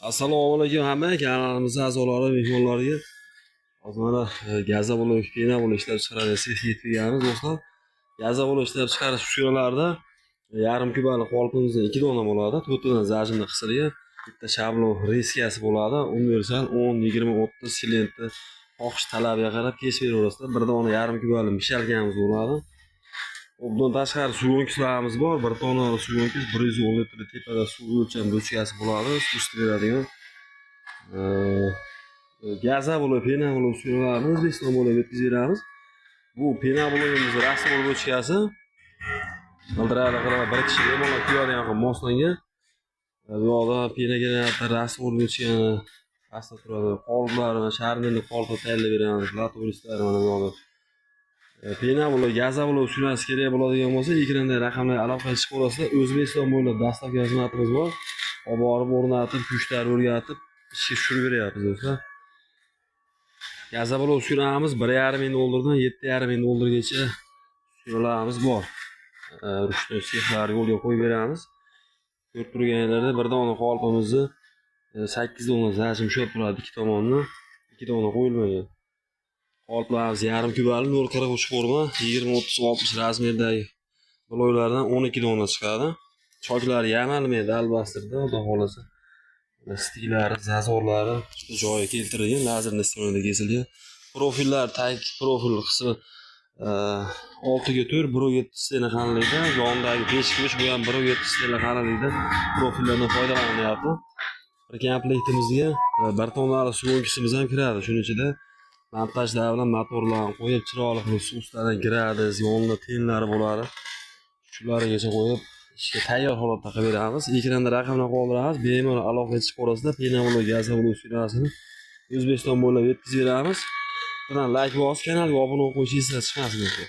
Assalomu alaykum hamma kanalimiz a'zolari, mehmonlariga. Hozir mana gazoblok, penoblok ishlab chiqaradigan sexga yetib kelganmiz, do'stlar. Gazoblok ishlab chiqarish uskunalarida yarim kubali qolipimizdan 2 dona bo'ladi. To'rttadan зажим da qisilgan bitta shablon reskasi bo'ladi. Universal 10, 20, 30 klientni xohish talabiga qarab kesib beraverasizlar. Bir dona yarim kubali мешалка miz bo'ladi. Bundan tashqari suv bor. Bir tonnali suv 110 litr tepada suv o'lcham bochkasi bo'ladi. Suv isitib beradigan. Gazoblok, penoblok uskunalarni O'zbekiston bo'ylab yetkazib beramiz. Bu penoblogimiz раствор bochkasi. G'ildirakli qilib bir kishi bemalol kuyadigan qilib moslangan. Bu yoqda пеногенератор, раствор bochkani pastda turadi. Qoliplarni, шарнир li qolipni tayyorlab beramiz. Лоток listlari mana bu yoqda. Penoblok, gazoblok uskunasi kerak bo'ladigan bo'lsa, ekranda raqamlar aloqaga chiqib olasizlar. O'zbekiston bo'ylab доставка xizmatimiz bor. Olib borib o'rnatib, kuchlar o'rgatib, ishga tushirib beryapmiz, do'stlar. Gazoblok uskunamiz 1,5 ming dollardan 7,5 ming dollargacha uskunalarimiz bor. Ручной sexlar yo'lga qo'yib beramiz. Ko'rib turganinglarda bir dona qolipimizni 8 dona зажим ushlab turadi ikki tomonni. Ikki dona qo'yilmagan. Qoliplarimiz yarim kubali 0,43 forma, 20, 30, 60 размер dagi bloklardan 12 dona chiqadi. Choklari yamalmaydi алебастр da, xudo xohlasa. Mana стык lari, зазор lari joyiga keltirilgan, лазерный stanokda kesilgan. Profillar tag profil qismi 6 ga 4, 1,7 стена qalinligida, yonidagi beshik bu ham 1,7 стена qalinligida profillardan foydalanilyapti. Bir komplektimizga bir tonnali suv onkisimiz ham kiradi. Shuning ichida montajlar bilan motorlarni qo'yib, chiroyli qilib suv ustidan kiradi, yonida tenlari bo'ladi. Shulargacha qo'yib, ishga tayyor holatda qilib beramiz. Ekranda raqamlar qoldiramiz. Bemalol aloqaga chiqib olasizlar. Penoblok, gazoblok uskunasini O'zbekiston bo'ylab yetkazib beramiz. Bilan layk bosib, kanalga obuna bo'lib qo'yish esingizdan chiqmasin, do'stlar.